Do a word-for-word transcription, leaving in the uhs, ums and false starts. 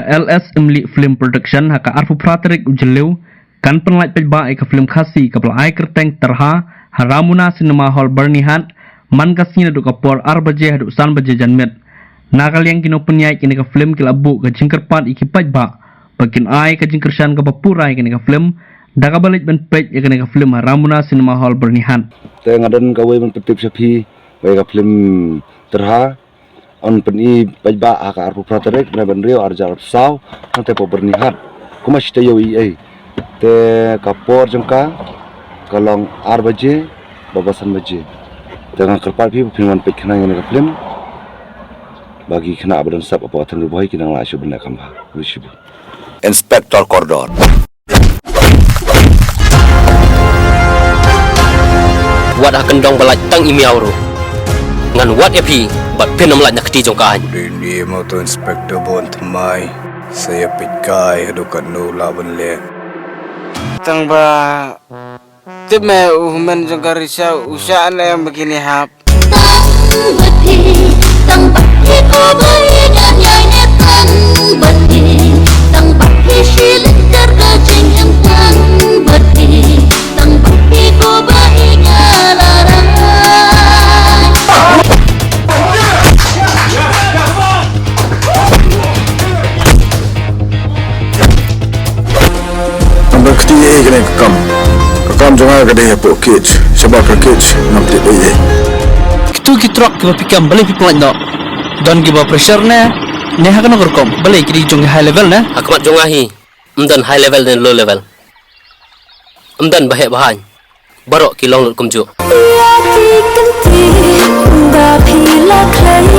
L S Imli Film Production ha ka arphew phra tarik u Jylliew kan pynlait paidbah ïa ka film Khasi kaba la ai kyrteng Tyrha ha Ramona Cinema Hall Byrnihat man ka sngi naduh ka por ar baje haduh san baje janmiet. Na ka liang ki nongpynïaid kane ka film ki la buh ka jingkyrpad ïa ki paidbah ba kin ai ka jingkyrshan kaba pura ïa kane ka film da kaba leit ban peit ïa kane ka film ha Ramona Cinema Hall Byrnihat. Te nga don kawei ban pyntip sha phi ba ïa ka film Tyrha yn pyni paidbah ha ka arphew phra tarik bnai ba hynriew arhajar arphew saw hangtei hapoh Byrnihat. Kumba shi taïew eiei. Te ka por jong ka ka long ar baje bad ba san baje. Te nga kyrpad phi ba phin wan peit khnang ïa kane ka film ba ki khynnah ba don sap hapoh ka thaiñ Ri Bhoi kin nang lah shuh ban leh kam bha. Khublei shibun. Inspector Kordor. Wat ha kyndong ba lait tang i miaw ruh ngan wad ïa phi bad phin ym lait na kti jong ka aiñ. Dei ne mo to Inspector Bon Thymmai. Sa ïa peit kai haduh katno lah ban leh. Tang ba tip me u hynmen jong ka Risha u shah ne em ba kine hap. Tang bad phi, tang bad phi ko ba ïa ngan ïai ne tang bad phi, tang bad phi shilynter ka jingim tang bad phi, tang bad phi ko ba ïa ngan la rai. Ngam kti ei kane ka kam. Ka kam jong nga ka dei hapoh cage. Shabar ka cage ngam tip ei ei. Kitu ki truck kiba phi kem balei phi pynlait noh? Don kiba pressure ne? Ne ha kano ka rukom? Balei ki dei jong ki high level ne? Ha khmat jong nga hi ym don high level ne low level. Ym don ba heh ba haiñ. Baroh ki long lut kumjuh. Ïa ki kyntien ba phi la khlei